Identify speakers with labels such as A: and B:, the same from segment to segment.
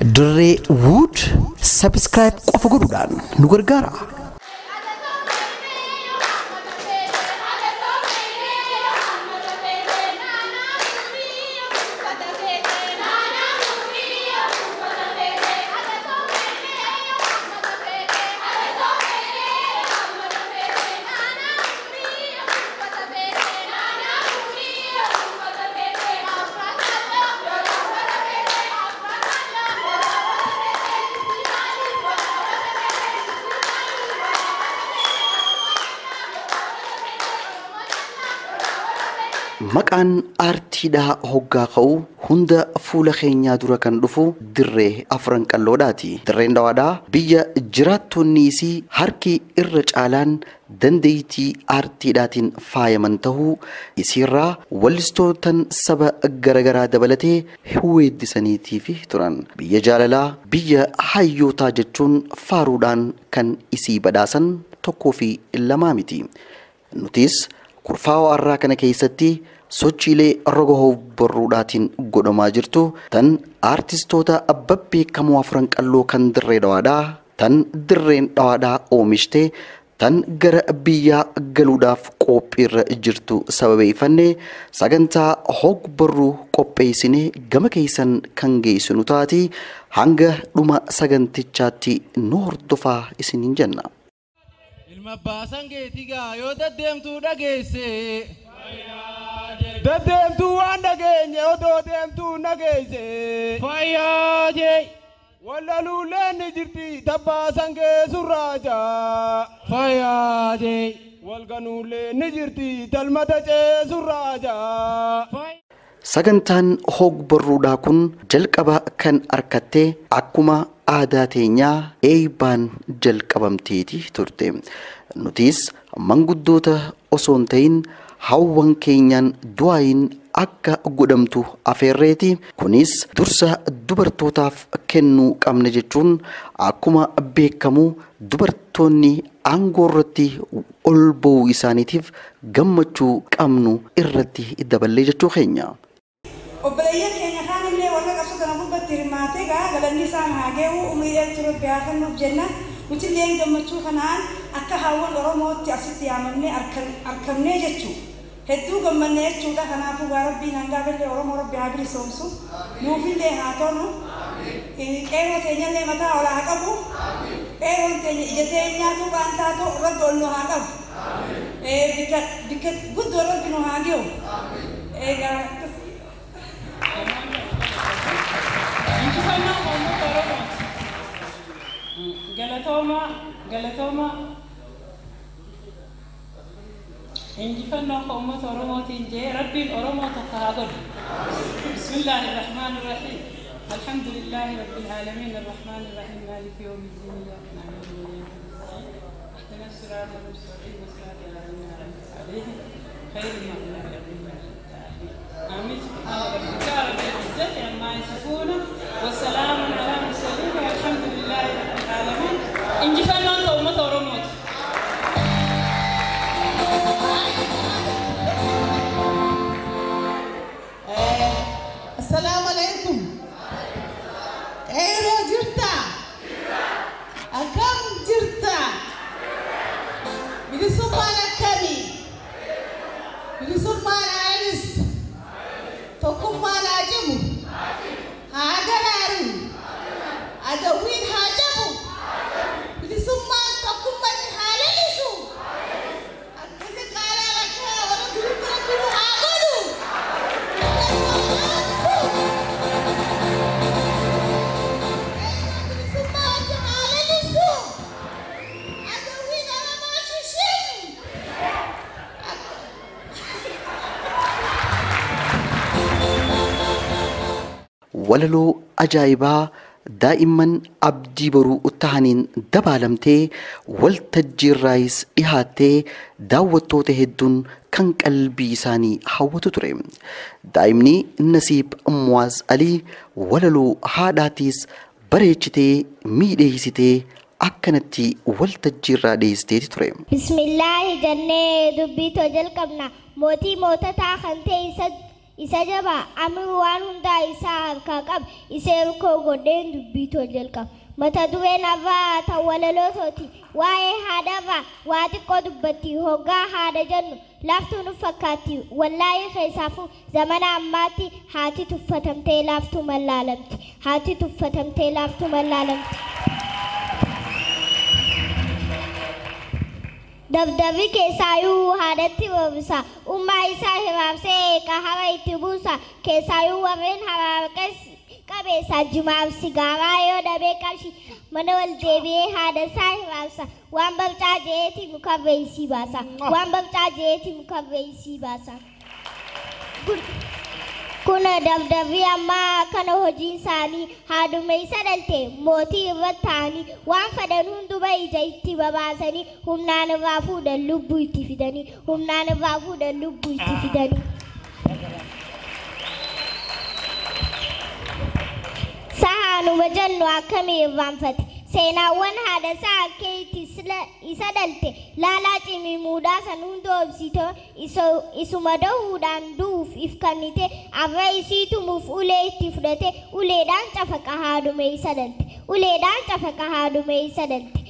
A: Dirree Wood subscribe qofa godhuudhaan nu gargaara. Maqaan aartiidhaa hoggaa ka'u hunda fuula keenyaa dura kan dhufu dirree afran qalloodhaati. Dirreen dhawaadhaa biyya jiraattonni isii harki irra caalaan dandeettii aartiidhaatiin faayaman ta'uu isiirraa wallistootan saba garaagaraa dabalatee weeddisaniitiif turan. Biyya jaalalaa biyya hayyootaa jechuun faaruudhaan kan isii badhaasan tokkoo fi lamaa miti. Nutis kurfaa'oo har'aa kana keessatti sochiilee roga barruudhaatiin godhamaa jirtu tan aartistoota babbeekamoo afran qalloo kan dirree dhawaadhaa tan dirreen dhawaadhaa oomishte tan gara biyyaa galuudhaaf qophiirra jirtu sababeeffanne sagantaa hog-barruu qopheessinee gama keessan kan geessinu taati hanga dhuma sagantichaatti nu hordofaa isiniin jenna.
B: Ilma baasan geetii gaa yoo deddeemtuu dhageesse. Deddeemtuu waan dhageenye odoo deemtuu dhageesse. Fayyaa jee. Wallaluuleen ni jirti tabbaasan geessurraa jaa. Fayyaa jee. Walganuuleen ni jirti talmata ceesurraa jaa.
A: Sagantaan hog-barruudhaa kun jalqaba kan argatte akkuma aadaa teenyaa eebbaan jalqabamteeti turte. Nutis manguddoota osoo hin ta'in hawwan keenyaan du'aayin akka godhamtu afeerreeti. Kunis dursa dubartootaaf kennuu qabna jechuun akkuma beekamu dubartoonni aangoo irratti ol ba'uu isaaniitiif gammachuu qabnu irratti daballee jechuu keenya.
C: Obboleeyyan keenya kaanillee warra qabsoo kana gubbatti hirmaatee gaa galanni isaan haa ga'u umurii dheertuu Rabbi haa kennuuf jenna. Nutillee gammachuu kanaan akka hawwan Oromootti asitti yaamamnee argamnee jechuudha. Hedduu gammannee jechuudha. Kanaafuu gaa Rabbiin hangaafillee Oromoo Rabbi haa bilisoomsu. Nuufillee haa tolu. Qeerroo teenyallee mataa ol haa qabu. Qeerroon teenya ija teenyaatu waan taatu Rabbi ol nu haa qabu. Bikka guddoo Rabbi nu haa ga'u. Egaa
D: Injifannoo uummata Oromooti. Galatooma, galatooma. Injifannoo uummata Oromootiin jee Rabbiin Oromoo tokko haa godhu. Bismillaahi Rahmaani Rahiim. Alhamdulillaahi Rabbil Aalamiin Arrahmaani Rahiim Maaliki yawmi ddiin Iyyaaka na'budu wa iyyaaka nasta'iin. Ihdina siraata al-mustaqiim siraata allaziina an'amta alayhim ghayril maghduubi alayhim waladdaalliin. آمين. سبحان ربك رب العزة عما يصفون وسلام على المرسلين والحمد لله رب العالمين. Injifannoon uummata Oromooti.
E: Assalamu alaikum. Qeerroo jirta? Akkam jirta? Bilisummaan akkamii? Bilisummaan aalis? Tokkummaan haa cimu? Haa garaaru? Adawwiin haa cabu? Bilisummaan tokkummaatti haa lalisu? Akkasi qaalaa akka warra duriitti Rabbi nu haa godhu? Bilisummaan haa lalisu? Adawwiin Oromoo shishin?
A: Walaloo ajaa'ibaa daa'imman abdii boruu ta'aniin dabaalamtee waltajjiirraayis dhihaattee daawwattoota hedduun kan qalbii isaanii hawwatu ture. Daa'imni Nasiib Muwaaz Alii walaloo haadhaatiis bareechitee miidheessitee akkanatti waltajjiirraa dhiyeessiteeti ture.
F: Bismillaahi jennee dubbii too jalqabna. Mootii moototaa kan ta'e isa Isa jabaa amri waan hundaa isaa harkaa qaba. Isa hirkoo godheen dubbii tol jalqaba. Mata dureen irraa tan walalootooti. Waa'ee haadharraa waa xiqqoo dubbatti. Hoggaa haadha jennu laaftuu nu fakkaatti. Wallaahi keessaafuu zamana ammaatti haati tuffatamtee laaftuu mallaalamti. Haati tuffatamtee laaftuu mallaalamti. Dabdabri keessaayyuu haadhatti roobisa. Ummaa isaa hiraamsee qahara itti buusa. Keessaayyuu warreen haraarqes qabeessa jimaaf sigaaraa yoo dhabee qarshii mana wal deebi'ee haadha isaa hiraamsa. Waan barcaa je'eeti muka reesii baasa. Waan barcaa je'eeti muka reesii baasa. Kun dabdabri ammaa kana hojiin isaanii haadhuma isa dhalte mootii irra taa'anii waan fedhan hunduma ija itti babaasanii humnaan irraa fuudhan lubbuu itti fidanii humnaan irraa fuudhan lubbuu itti fidanii. Sahaanuma jennu akkamii irraanfate seenaawwan haadha isaa akka itti isa dhalte laalaa cimimuudhaa san hunda obsitoo isuma dahuudhaan du'uuf if kennite arra isii tumuuf ulee itti fudhate uleedhaan cafaqa haadhuma isa dhalte uleedhaan cafaqa haadhuma isa dhalte.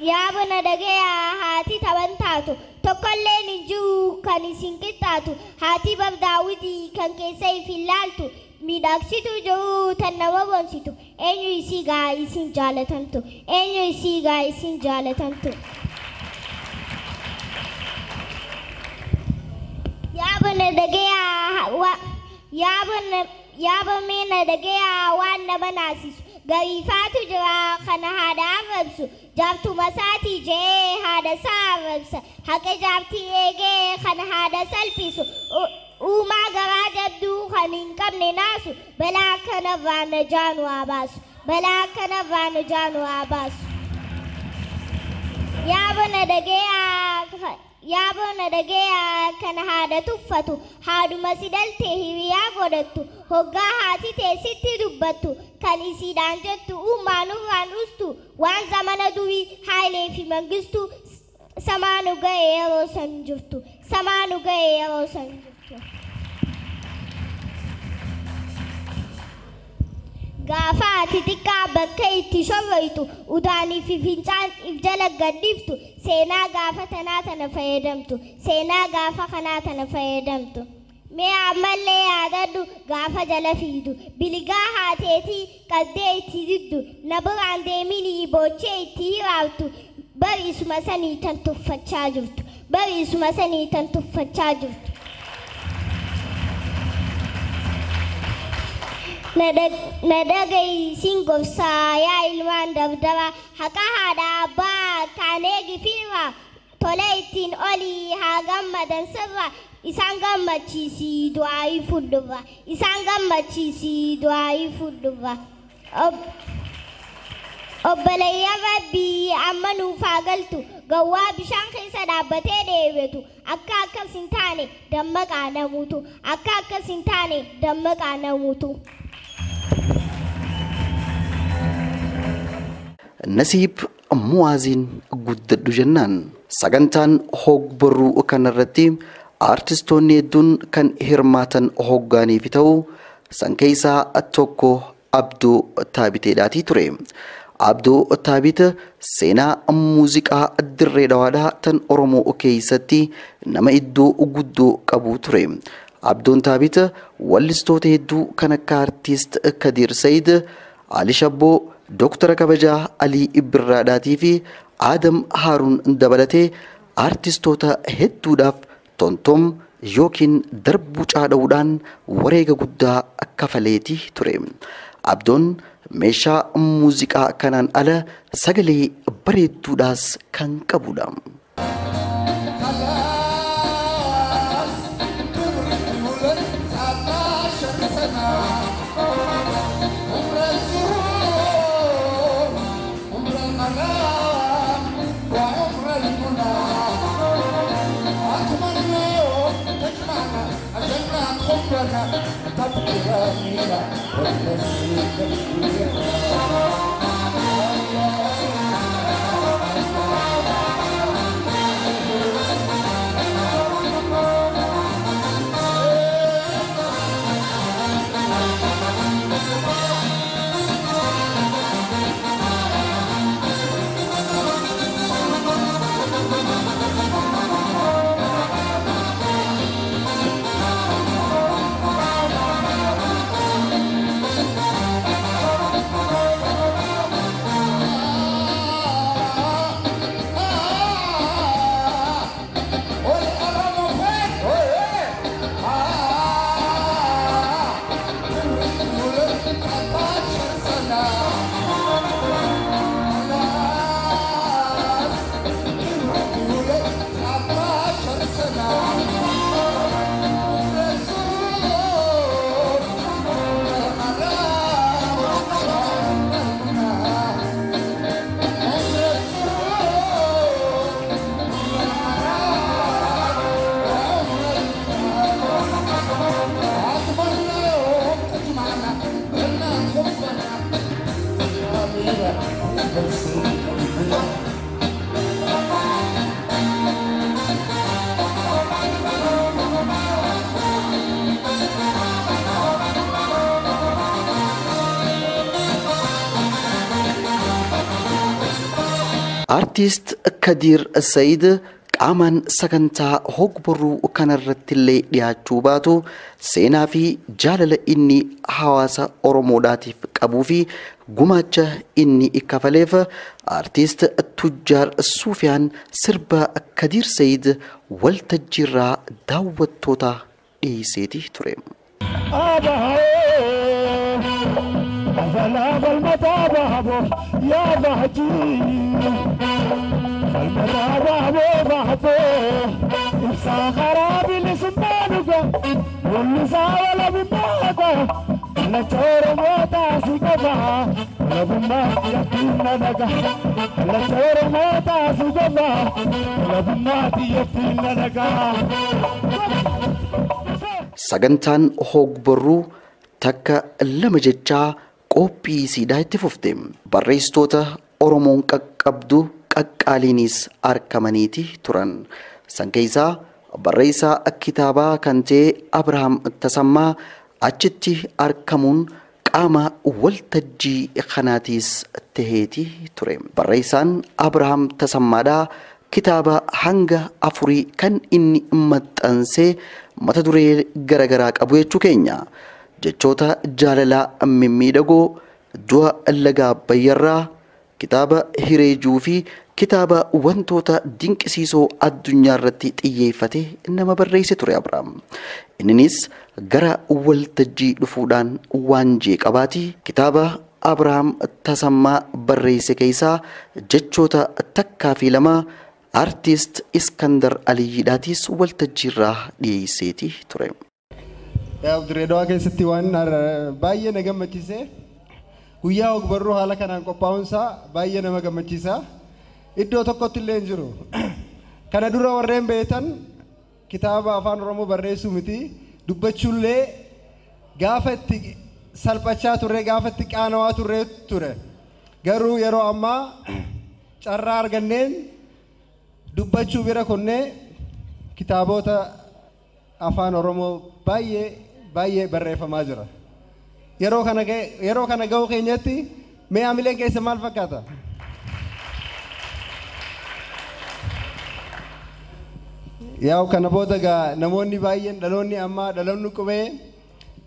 F: Yaabana dhagayaa haati taphan taatu tokkolleen hin jiru kan isin qixxaatu haati bardaawwitii kan keessa if hin laaltu miidhagsitu jiru tan nama boonsitu eenyu isii gaa isin jaalatamtu eenyu isii gaa isin jaalatamtu. Yaaba meena dhagayaa waan nama naasisu gariifaatu jira kana haadha arrabsu jaartuma isaatii je'ee haadha isaa arrabsa haqa jaartii eegee kana haadha salphisu uumaa garaa jabduu kan hin qabne naasu balaa kanarraa najaa nu haa baasu balaa kanarraa najaa nu haa baasu. Yaabona dhagayaa kana haadha tuffatu haadhuma si dhalte hiriyaa godhattu hoggaa haati teessitti dubbattu kan isiidhaan jettu uumaan urraan ustu waan zamana durii haayilee fi mangistuu samaanu ga'e yeroo san jirtu samaanu ga'e yeroo san jirtu. Gaafa ati xiqqaa bakka itti shorroytu udaanii fi fincaan if jala gadhiiftu seenaa gaafa tanaa tana fayyadamtu seenaa gaafa kanaa tana fayyadamtu. Mee ammallee yaadadhu gaafa jala fiidu biligaa haateetii qabdee itti diddu na biraan deeminii boochee itti hiraaftu bari isuma sanii tan tuffachaa jirtu bari isuma sanii tan tuffachaa jirtu. Na dhaga'i gorsaa yaa ilmaan dabdaba haqa haadha abbaa kan eegi fiirra tola ittiin olii haa gammadan sirra isaan gammachiisii du'aayii fuuldurra isaan gammachiisii du'aayii fuuldurra. Obboleeyyan Rabbii amma nuuf haa galtu gawwaa bishaan keessa dhaabbatee dheebetu akka akkas hin taane dammaqaa namuutu akka akkas hin taane dammaqaa namuutu.
A: Nasiib Muwaaziin guddadhu jennaan sagantaan hogbarruu kanarratti aartistoonni hedduun kan hirmaatan hoggaaniif ta'u san keessaa tokko Abdoo Taabiteedhaatii ture. Abdoo Taabit seenaa muuziqaa dirree dhawaadhaa tan Oromoo keessatti nama iddoo guddoo qabu ture. Abdoon Taabit wallistoota hedduu kan akka aartist Kadir Sayid, Ali Shabboo, Dooktara Kabajaa Alii Birraadhaatii fi Aadam Haaruun dabalatee aartistoota hedduudhaaf tontom yookiin darbuu caadha'uudhaan wareega guddaa kafaleetii ture. Abdoon meeshaa muuziqaa kanaan ala sagalee bareedduudhaas kan qabudha. Artiist Kadir Sayid qaamaan sagantaa hogbarruu kanarrattillee dhiyaachuu baatu seenaa fi jaalala inni hawaasa Oromoodhaatiif qabuu fi gumaacha inni kafaleef artiist Tujjaar Suufiyaan sirba Kadir Sayid waltajjiirraa daawwattoota dhiyeesseeti ture. Sagantaan hogbarruu takka lama jechaa qophii isiidhaa itti fufte. Barreessitoota Oromoon qaqqabdu qaqqaaliinis argamaniiti turan. San keessaa barreessaa kitaabaa kan ta'e Abrahaam Tasammaa achitti argamuun qaama waltajjii kanaatiis taheeti ture. Barreessaan Abrahaam Tasammaadhaa kitaaba hanga 4 kan inni maxxansee mata duree garaagaraa qabu jechuu keenya. Jechoota jaalalaa mimmiidhagoo, du'a laga Abbayyarraa, kitaaba hireejuu fi kitaaba wantoota dinqisiisoo addunyaa irratti xiyyeeffate nama barreesse ture Abrahaam. Innis gara waltajjii dhufuudhaan waan jeeqabaati. Kitaaba Abrahaam Tasammaa barreesse keessaa jechoota 1 fi 2 artiist Iskandar Aliyyiidhaatis waltajjiirraa dhiyeesseeti ture.
G: Dirree Dhawaa keessatti waan baay'ee na gammachiise guyyaa hogbarruu haala kanaan qophaa'uunsaa baay'ee nama gammachiisa. Iddoo tokkotti illee hin jiru. Kana dura warreen beektan kitaaba afaan Oromoo barreessuu miti dubbachuullee gaafa itti salphachaa turre gaafa itti qaanawaa turre ture. Garuu yeroo ammaa carraa arganneen dubbachuu bira kunnee kitaabota afaan Oromoo baay'ee baay'ee barreeffamaa jira. Yeroo kana ga'uu keenyatti mee hamileen keessa maal fakkaata? Yaa'u kana booda gaa namoonni baay'een dhaloonni ammaa dhaloonni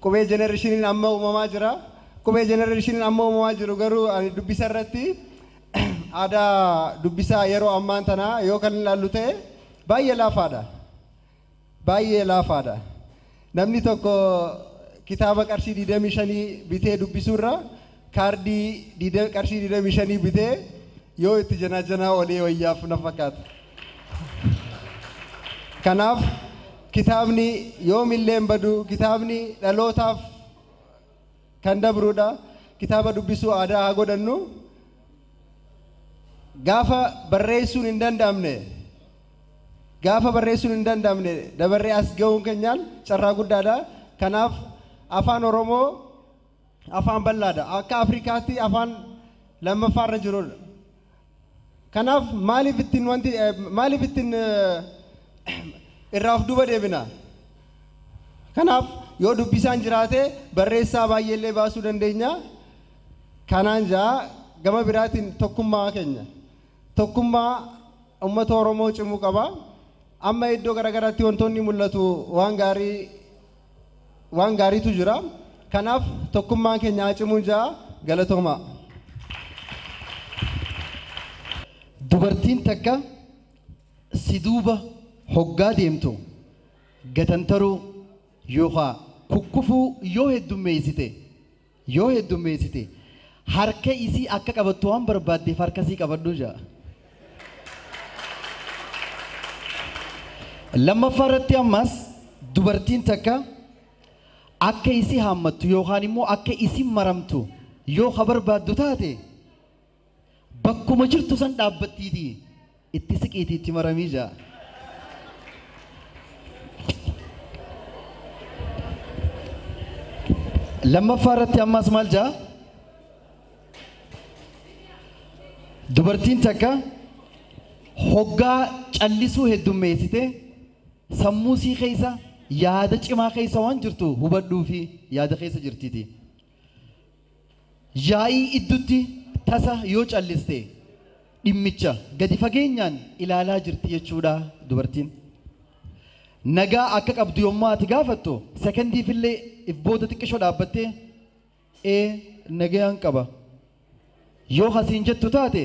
G: qubee jenereeshiniin amma uumamaa jira. Qubee jenereeshiniin amma uumamaa jiru garuu ani dubbisa irratti aadaa dubbisaa yeroo ammaan tanaa yoo kan ilaallu ta'e baay'ee laafaadha. Baay'ee laafaadha. Namni tokko kitaaba qarshii 25 bitee dubbisuurra kaardii qarshii 25 bitee yoo itti janaa olee wayyaaf na fakkaata. Kanaaf kitaabni yoomillee hin badu, kitaabni dhalootaaf kan dabruudha. Kitaaba dubbisuu aadaa haa godhannu. Gaafa barreessuun hin danda'amne dabarree as ga'uun keenyaan carraa guddaadha. Kanaaf afaan Oromoo afaan bal'aadha. Akka Afrikaatti afaan lammaffaarra jirudha. Kanaaf maaliif ittiin irraa of duuba deebina? Kanaaf yoo dubbisaan jiraate barreessaa baay'eellee baasuu dandeenya. Kanaan jaa gama biraatiin tokkummaa keenya. Tokkummaa uummata Oromoo cimuu qaba. Amma iddoo garaagaraatti wantoonni mul'atu waan gaariitu jira. Kanaaf tokkummaan keenya haa cimuun jaa galatooma.
H: Dubartiin takka si duuba hoggaa deemtu gatantaruu yookaan kukkufuu yoo heddummeessite harka isii akka qabattu waan barbaaddeef harka isii qabadhu jaa. Lammaffaa irratti ammas dubartiin takka akka isii haammattu yookaan immoo akka isii maramtu yoo ka barbaaddu taate bakkuma jirtu san dhaabbattiitii itti siqiitii itti maramii jaa. Lammaffaa irratti ammas maal jaa? Dubartiin takka hoggaa callisuu heddummeessite sammuu sii keessa yaada cimaa keessa waan jirtu hubadhuu fi yaada keessa jirtiiti. Yaa'ii iddutti tasa yoo calliste dhimmicha gadi fageenyaan ilaalaa jirti jechuudha dubartiin. Nagaa akka qabdu yommuu ati gaafattu sekondiifillee if booda xiqqishoo dhaabbattee ee nagayaan qaba yoo hasiin jettu taate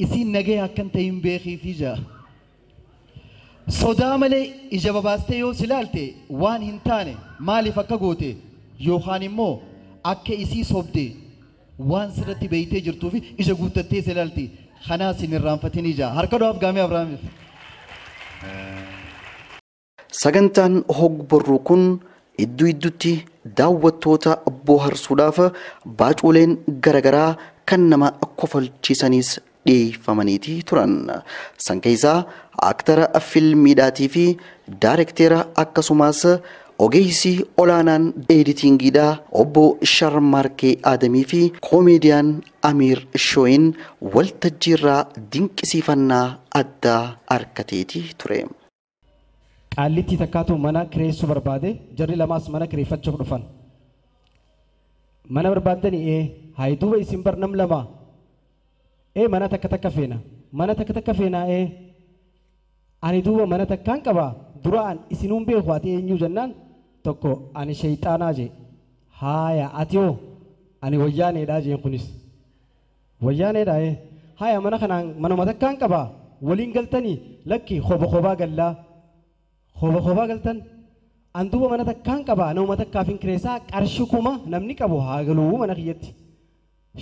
H: isiin nagaya akkan ta'in beekiifi jaa. Sodaa malee ija babaastee yoo si ilaalte waan hin taane maaliif akka goote yookaan immoo akka isii sobde waan sirratti beeytee jirtuu fi ija guuttattee si ilaalti kanaas hin irraanfatin ija harka dhawaaf Gaamee Abrahaamiif.
A: Sagantaan hogbarruu kun iddoo iddootti daawwattoota bohaarsuudhaaf baacuuleen garaagaraa kan nama kofalchiisanis dhiyeeffamaniiti turan. San keessaa aaktara fiilmiidhaatii fi daayirektera akkasumas ogeessi olaanaan eeditingiidhaa obbo Sharmaarkee Adamii fi koomeediyaan Amiir Shooyin waltajjiirraa dinqisiifannaa addaa argateeti ture.
I: Qaallittii takkaatu mana kireessuu barbaade jarri lamaas mana kireeffachuuf dhufan. Mana barbaaddanii ee hayi duuba isin bar nam lama ee mana takka takka feena mana takka takka feena ee ani duuba mana takkaan qaba duraan isinuun beeku ati eenyu jennaan tokko ani shayxaanaa jee haaya ati hoo ani wayyaaneedhaa jeen kunis wayyaaneedhaa ee haaya mana kanaan manuma takkaan qaba waliin galtanii lakki hoba hobaa gallaa hoba hobaa galtan an duuba mana takkaan qaba nama takkaaf hin kireessaa qarshii kuma namni qabu haa galuu mana kiyyatti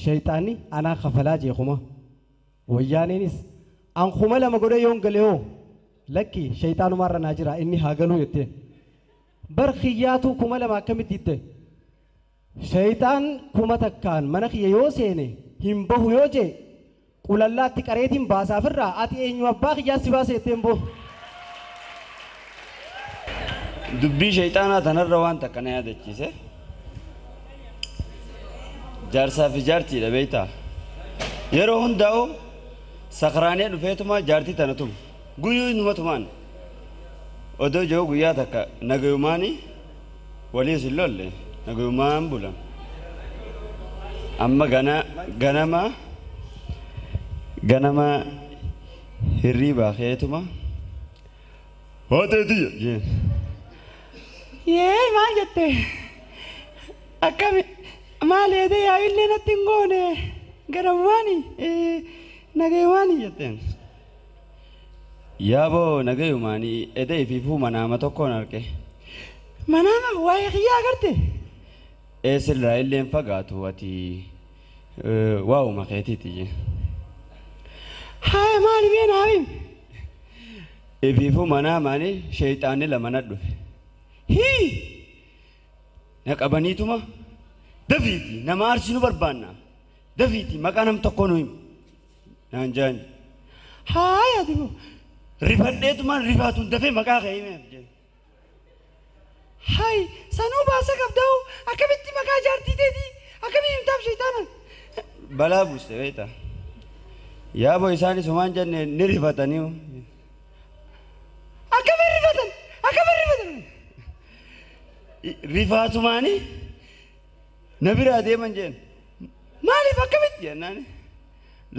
I: shayxaanni anaa kafalaa jee kuma wayyaaneenis an kuma lama godhee yoon galee hoo lakki shayxaanumaarra naa jira inni haa galuu jettee bar kiyyaatu 2000 akkamitti itte shayxaan 1000 mana kiyya yoo seene hin bahu yoo jee qulallaatti qareetiin baasaafirraa ati eenyu abbaa kiyyaa si baase jetteen boo.
J: Dubbii shayxaanaa tanarra waan takka na yaadachiise jaarsaa fi jaartiidha beektaa yeroo hundaa'u sakraanee dhufeetuma jaartii tana tumu guyyuu inuma tumaan odoo jiru guyyaa takka nagayumaani waliin sin lolle nagayumaan bulan amma ganama ganama hirriibaa keetuma hooteetiyya jeen.
K: Yee maal jette akkami maal eedee yaa'illee natti hin goone ganamumaani nagayumaani
J: jetteen. Yaaboo nagayumaani edee ifiifuu manaama tokkoon arge.
K: Manaama waa'ee kiyyaa agarte?
J: Eessirraa illee hin fagaatu ati waa'uma keetiiti jee.
K: Haaya maali mee naaf himi?
J: Ifiifuu manaamaani sheeyxaanni lama na dhufe. Hii! Na qabaniituma dafiiti nama aarsinu barbaanna dafiiti maqaa nam tokkoo nu himi naan jaan.
K: Haaya dibu.
J: Rifadheetumaan rifaatuun dafee maqaa kee himeef jee.
K: Hayi sanuu baasa qabdaa'u akkamitti maqaa jaartii teetii akkamii himtaaf sheeyxaanan?
J: Balaa buuste beektaa. Yaaboo isaanis homaan jenne ni rifatanii.
K: Akkamiin rifatan? Akkamiin rifatan?
J: Rifaatumaani na biraa deeman jeen.
K: Maaliif akkamitti?
J: Jennaan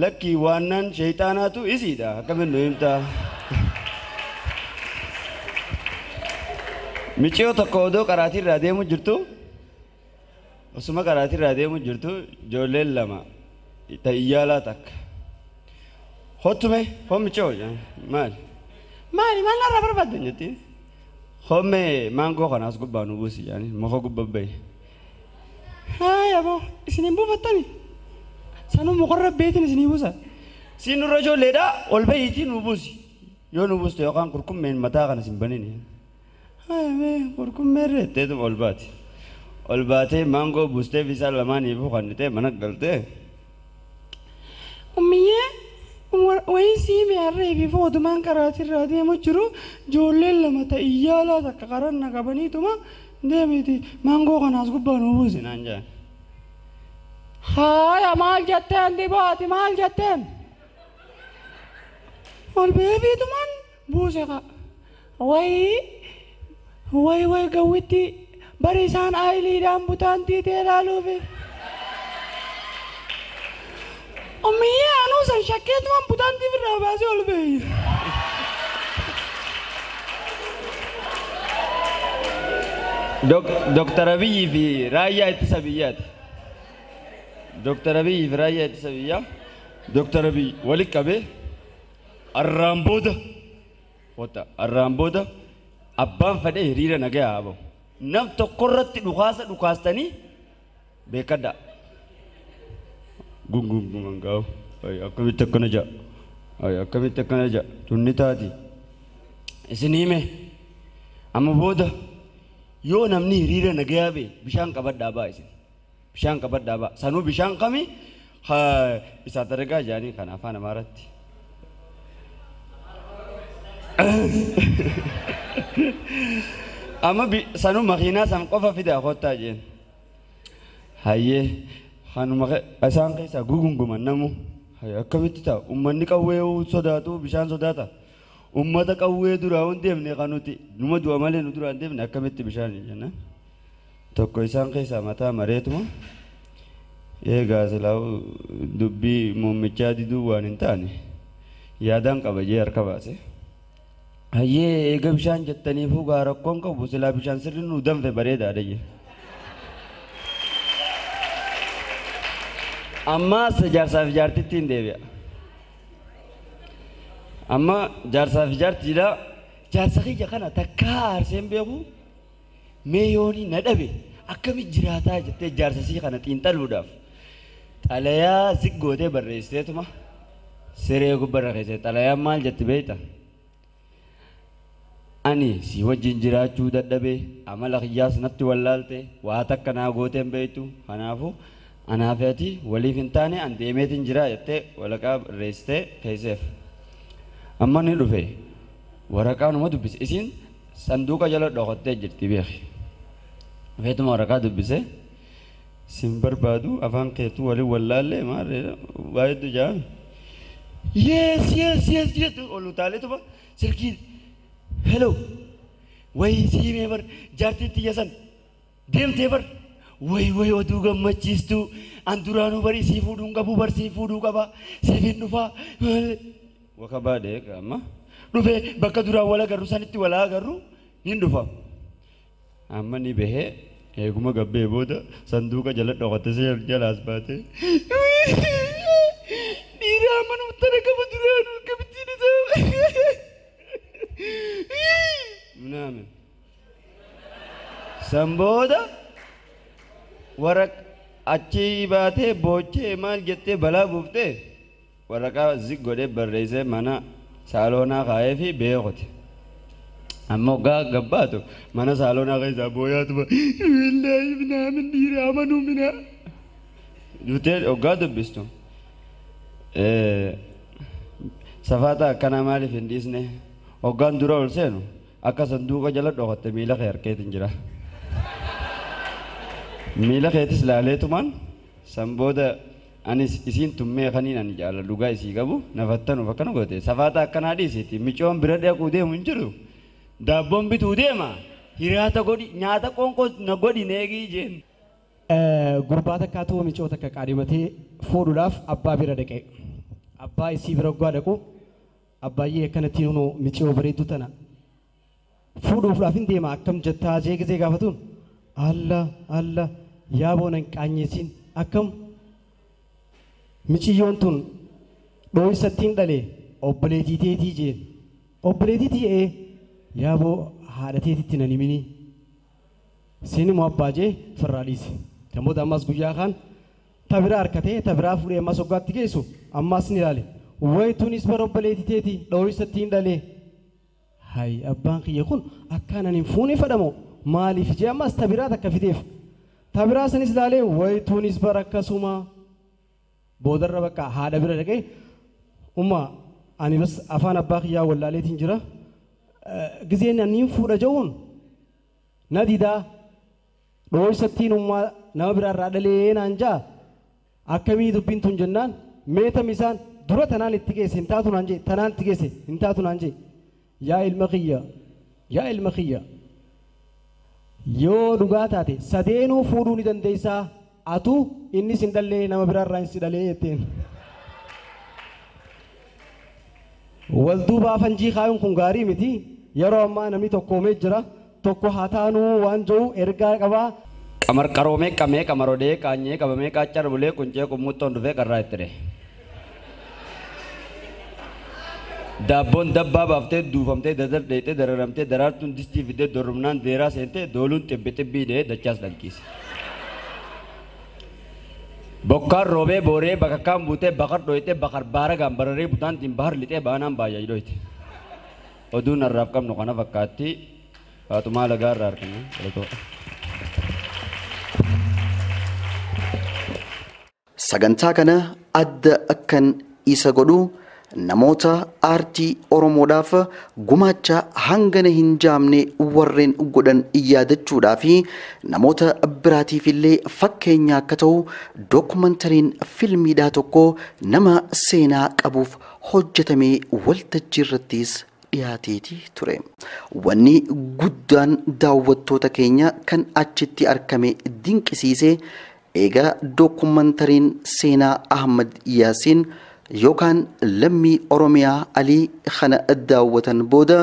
J: lakkii waannaan sheeyxaanaatu isiidha akkamiin nu himtaa? Miciyoo tokko odoo karaatiirraa deemu jirtu osuma karaatiirraa deemu jirtu ijoolleen lama ta iyyaalaa takka. Hottume hoo miciyoo maali?
K: Maali maal narraa barbaadde?
J: Jettiin homme maangoo kanaas gubbaa nu buusi jaani muka gubbaa bahi.
K: Haaya boo isin hin buufattani? Sanuu mukarra beetiin isinii buusa.
J: Siin nurra ijoolleedha ol bahiitii nu buusi. Yoo nu buuste yookaan qurqummeen mataa kana sin banini. Haaya mee qurqummeen reetteetuma ol baati. Ol baatee maangoo buustee fi isaan lamaaniifuu kannitee mana galtee.
K: Ummiyyee wayin siime harree fi footumaan karaatirraa deemu jiru ijoolleen lama ta iyyaalaa takka karanna qabaniituma deemiti maangoo kanaas gubbaa nu buusi
J: naan jaan.
K: Haaya maal jetteen dibaati maal jetteen? Ol beefiitumaan buuse ka. Wayii wayi wayi gawwitti bari isaan aayiliidhaan butaan tiitee ilaaluufi. Ummiyyee anuu san shakkeetumaan butaantii birraa baasee ol ba'e.
J: Dooktar Abiyyi fi raayyaa ittisa biyyaati. Dooktar Abiyyi fi raayyaa ittisa biyyaa. Dooktar Abiyyi walitti qabee arraan booda wata arraan booda abbaan fedhee hiriira nagaa haa bahu. Nam tokkorratti dhukaasa dhukaastanii beekadha. Gungunguman gaa'u. Akkamitti akkana ja'a. Akkamitti akkana ja'a. Tunni taati. Isin hime amma booda yoo namni hiriira nagaa ba'e bishaan qabadhaa ba'a isin. Bishaan qabadhaa ba'a. Sanuu bishaan kami isaa daragaa jaanii kan afaan Amaaraatti. Amma sanuu makiinaa san qofa fidaa kottaa jeen. Hayyee kanuma isaan keessaa gugunguman namu. Akkamitti ta'a uummanni qawwee sodaatu bishaan sodaata. Uummata qawwee duraa hin deemne kan nuti numa du'a malee nu duraa hin deemne akkamitti bishaan jenna. Tokko isaan keessaa mataa mareetuma. Eegaa silaa dubbii muummichaa diduu waan hin taane yaadaan qaba jee harka baase. Hayyee eega bishaan jettaniifuu gaa rakkoon qabu silaa bishaan sirri nu danfe bareedaadha jee. Ammaas jaarsaa fi jaartitti hin deebi'a. Amma jaarsaa fi jaartiidha. Jaarsa kiyya kana takkaa aarseen beeku mee yoonii na dhabe akkamitti jiraataa jettee jaarsa sii kana xiinxaluudhaaf xalayaa ziggootee barreessiteetuma siree gubbarra keessee xalayaan maal jetti beekta? Ani si wajjin jiraachuu dadhabee amala kiyyaas natti wallaalte waa takka naa gooteen beektu kanaafuu anaaf ati waliif hin taane an deemeetiin jira jettee waraqaa barreessitee keesseef. Amma ni dhufe waraqaa numa dubbise isiin sanduuqa jala dhokattee jirti beeki. Feetuma waraqaa dubbise sin barbaadu afaan keetuu waliin wallaallee maarree baay'eetu jaami. Yes yes yes yes ol utaaleetuma silkii hello wayi siimee bar jaartiin tiyya san deemtee bar wayi wayi oduu gammachiistuu an duraanuu bari sii fuudhuun qabu bar sii fuudhuu qaba siif hin dhufaa. Waka baadhee amma dhufee bakka duraan wal agarru sanitti wal agarru ni dhufa. Amma ni bahee eeguma gabbee booda sanduuqa jala dhokatte jalaas baate. Dhiira amma nutti qaba duraanuu akkamittiin isaa. Minaamin. San booda waraq achi baatee boochee maal jettee balaa buuftee waraqaa zig godhee barreessee mana saaloonaa kaa'ee fi beekoti. Amma hoggaa gabbaatu mana saaloonaa keessaa booyaatuma wallaahi minaamin dhiira amanuu minaa. Duutee hoggaa dubbistu. Safaata akkanaa maaliif hin dhiisne hoggaan dura ol seenu akka sanduuqa jala dhokatte miila kee harkeetiin jira. Miila keetis laaleetumaan san booda anis isiin tummee kaniin ani jaalladhu dhugaa isii qabu nafattanuuf akkana goote safaata akkanaa dhiisiiti micoon bira dhaquu deemu hin jiru daabboon bituu deema hiraata godhi nyaata qoonqoo na godhi neegii jeen.
I: Gurbaa takkaatu micoo takka qaadimatee fuudhuudhaaf abbaa bira dhaqe. Abbaa isii bira hoggaa dhaqu abbaayyee akkanatti nuu micoo bareedduu tana fuudhuudhaaf hin deema akkam jettaa jee gisee gaafatuun alla alla yaa boonan qaanyeesiin akkam miciyyoon tun dhooysattiin dhale obboleetii teetii jeen obboleetii ti'ee yaa boo haadha teetitti nan himini siin immoo abbaa jee firraa dhiise. Kan booda ammas guyyaa kaan tabiraa harkatee tabiraa fuudhee ammas hoggaatti geessu ammas ni ilaale. Wayituunis bara obboleetii teetii dhooysattiin dhale. Hay abbaan kiyya kun akkaan ani hin fuune fedhamoo maaliif jee ammas tabiraa takka fideef. Tabiraa sanis ilaalee wayituunis bara akkasuma boodarra bakka haadha bira dhaqee umma ani bas afaan abbaa kiyyaa wallaaleetiin jira. Gizeen ani hin fuudha jehuun na didaa dhooysattiin ummaa nama biraarraa dhalee naan jaa akkamii dubbiin tun jennaan meetam isaan dura tanaan itti geesse hin taatu naan jee tanaan itti geesse hin taatu naan jee yaa ilma kiyya yaa ilma kiyya yoo dhugaa taate sadeenuu fuudhuu ni dandeessaa atuu innis hin dhallee nama biraarraa hin si dhalee jetteen. Wal duubaa fanjii kaayuun kun gaarii miti. Yeroo ammaa namni tokkoomee jira. Tokko haa taanuu waan jiru ergaa qabaa.
J: Qamar qaroomee qamee qamarodee qaanyee qabamee qaaccar bulee quncee qummuuttoon dhufee qarraa itti dhee. Daabboon dabbaa baaftee duufamtee dadar dheeyxee dararamtee daraartuun distii fiddee dorromnaan deeraa seentee dooluun xibbi xibbii dhee dachaas dhanqiise. Bokkaan roobee booree bakakkaan buutee bakar dhoyitee bakar baara gaambararee butaantiin bahar lixee baanaan baay'ee dhoyite. Oduun har'aaf qabnu kana fakkaatti Faatumaa Lagaa irraa argina.
A: Sagantaa kana adda akkan isa godhu namoota aartii Oromoodhaaf gumaacha hangana hin jaamne warreen godhan yaadachuudhaa fi namoota biraatiif illee fakkeenya akka ta'u dookumantariin filmiidhaa tokko nama seenaa qabuuf hojjetamee waltajjii irrattis dhiyaateeti ture. Wanni guddaan daawwattoota keenya kan achitti argame dinqisiise egaa dookumantariin seenaa Ahmad Yaasiin yookaan lammii Oromiyaa Alii kana daawwatan booda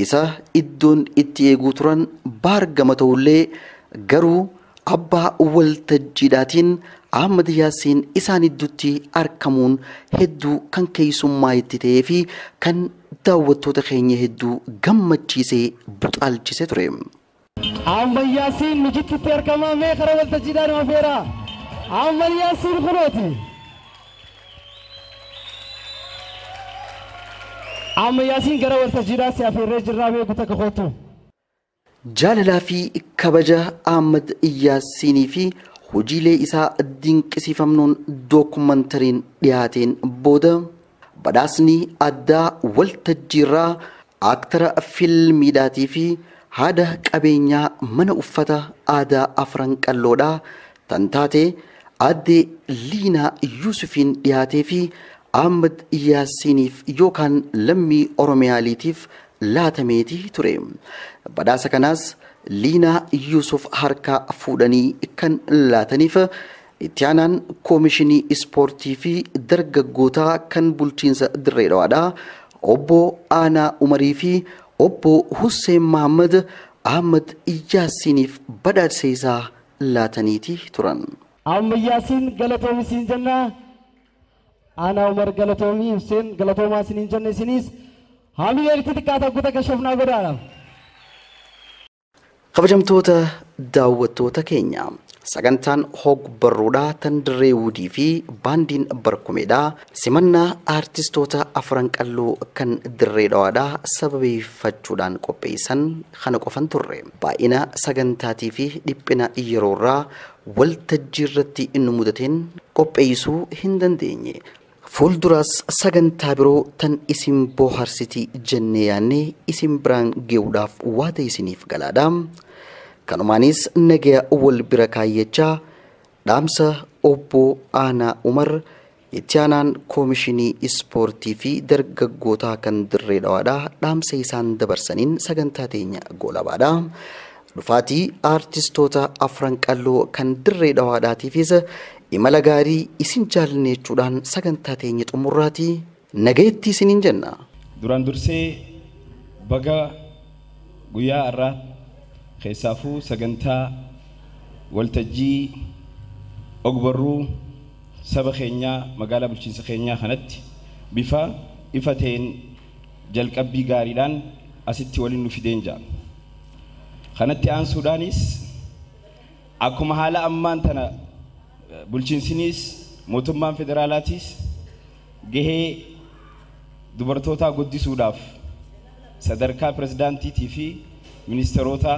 A: isa iddoon itti eeguu turan baargama ta'ullee garuu abbaa waltajjiidhaatiin Ahmad Yaasiin isaan idduutti argamuun hedduu kan keessummaa itti ta'ee fi kan daawwattoota keenya hedduu gammachiisee buxaalchise ture.
I: Ahmad Yaasiin nujitti argamaa mee karaa waltajjiidhaan afeera. Ahmad Yaasiin kunooti. Ahmad Yaasiin gara waltajjiidhaa si afeerree jirraa beeku takka kootu.
A: Jaalalaa fi kabaja Ahmad Yaasiinii fi hojiilee isaa dinqisiifamnuun dookumantariin dhiyaateen booda badhaasni addaa waltajjiirraa aaktara filmiidhaatii fi haadha qabeenyaa mana uffata aadaa afran qalloodhaa tan taate aadde Liinaa Yuusufiin dhiyaatee fi Ahmad Yaasiiniif yookaan lammii Oromiyaaliitiif laatameeti ture. Badhaasa kanaas Liinaa Yuusuf harkaa fuudhanii kan laataniif itti aanaan koomishinii ispoortii fi dargaggootaa kan bulchiinsa Dirree Dhawaadhaa obbo Aanaa Umarii fi obbo Husseen Mahammad Ahmad Yaasiiniif badhaasa isaa laataniiti turan.
I: Ahmad Yaasiin galatoomi siin jenna. Aanaa Umar galatoomii Husseen galatoomaa isiniin jenna isinis haamilee itti xiqqaata guuta kashafnaa godhaadhaaf.
A: Kabajamtoota daawwattoota keenya sagantaan hog-barruudhaa tan Dirree Wuudii fi baandiin Barkumeedhaa simannaa aartistoota afran qalloo kan Dirree Dhawaadhaa sababeeffachuudhaan qopheessan kana qofan turre. Baay'ina sagantaatii fi dhiphina yeroorraa waltajjii irratti inni mudateen qopheessuu hin dandeenye. Fuulduraas sagantaa biroo tan isin bohaarsitii jennee yaannee isin biraan ge'uudhaaf waada isiniif galaadha. Kanumaanis nagaya wal bira kaayyachaa dhaamsa obbo Aanaa Umar itti aanaan koomishinii ispoortii fi dargaggootaa kan Dirree Dhawaadhaa dhaamsa isaan dabarsaniin sagantaa teenya goolabaadha. Dhufaatii aartistoota afran qalloo kan Dirree Dhawaadhaatiifis imala gaarii isin jaallanne jechuudhaan sagantaa teenya xumurraatii nagayetti isiniin jenna.
L: Duraan dursee baga guyyaa har'aa keessaafuu sagantaa waltajjii ogbarruu saba keenyaa magaalaa bulchiinsa keenyaa kanatti bifa ifa ta'een jalqabbii gaariidhaan asitti waliin nu fideen jira. Kanatti aansuudhaanis akkuma haala ammaan tana bulchiinsinis mootummaan federaalaatiis gahee dubartootaa guddisuudhaaf sadarkaa pirezidaantiitii fi ministeerota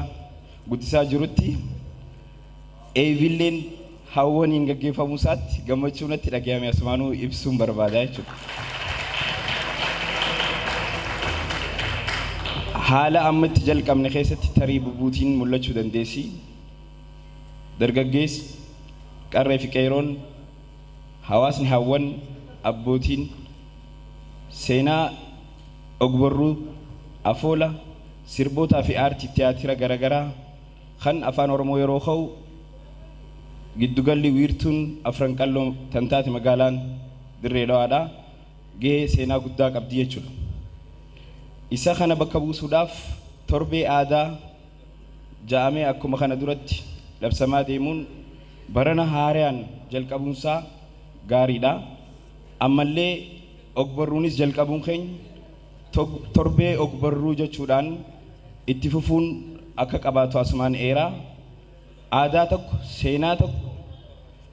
L: guddisaa jirutti eebilleen hawwaniin gaggeeffamuu isaatti gammachuu natti dhagahame asumaanuu ibsuun barbaada jechuudha. Haala amma itti jalqabne keessatti tarii bubuutiin mul'achuu dandeessi. Dargaggeessi, qarree fi qeeroon, hawaasni hawwan, abbootiin seenaa ogbarruu, afoola, sirbootaa fi aartii tiyaatira garaagaraa kan afaan Oromoo yeroo ka'u giddugalli wiirtuun afran qalloo tan taate magaalaan Dirree Dhawaadhaa gahee seenaa guddaa qabdi jechuudha. Isa kana bakka buusuudhaaf torbee aadaa ja'amee akkuma kana duratti labsamaa deemuun barana haaraan jalqabuunsaa gaariidha. Ammallee ogbarruunis jalqabuun keenya torbee ogbarruu jechuudhaan itti fufuun akka qabaatu asumaan eeraa. Aadaa tokko, seenaa tokko,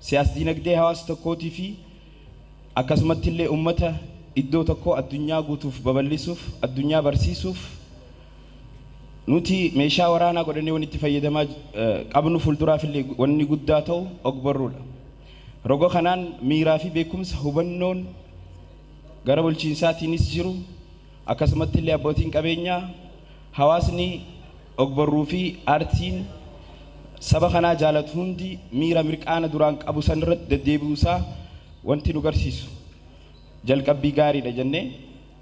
L: siyaas dinagdee hawaasa tokkootii fi akkasumatti illee uummata iddoo tokko addunyaa guutuuf babal'isuuf, addunyaa barsiisuuf nuti meeshaa waraanaa godhannee wanni itti fayyadamaa qabnu fuulduraaf illee wanni guddaa ta'u ogbarruudha. Roga kanaan miiraa fi beekumsa hubannoon gara bulchiinsaatiinis jiru akkasumatti illee abbootiin qabeenyaa hawaasni ogbarruu fi aartiin saba kanaa jaalatu hundi miira mirqaana duraan qabu san irratti deddeebi'uusaa wanti nu garsiisu jalqabbii gaariidha jennee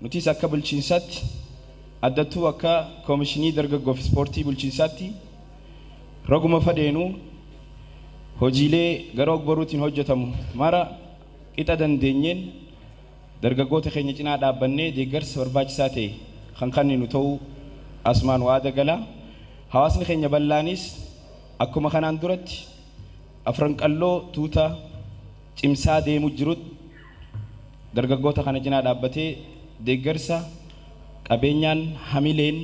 L: nutis akka bulchiinsaatti addattuu akka koomishinii dargaggoo fi ispoortii bulchiinsaatti roguma fadheenuu hojiilee gara ogbarruutiin hojjetamu mara qixa dandeenyeen dargaggoota keenya cinaa dhaabbannee deeggarsa barbaachisaa ta'e kan kenninu ta'uu asumaan waada galaa. Hawaasni keenya bal'aanis akkuma kanaan duratti afran qalloo tuuta cimsaa deemu jirutti dargaggoota kana cinaa dhaabbatee deeggarsa qabeenyaan hamileen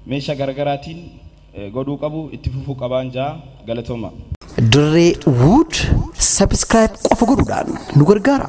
L: meeshaa garaagaraatiin godhuu qabu itti fufuu qabaan jaa galatooma.
A: Dirree Wood subscribe qofa godhuudhaan nu gargaara.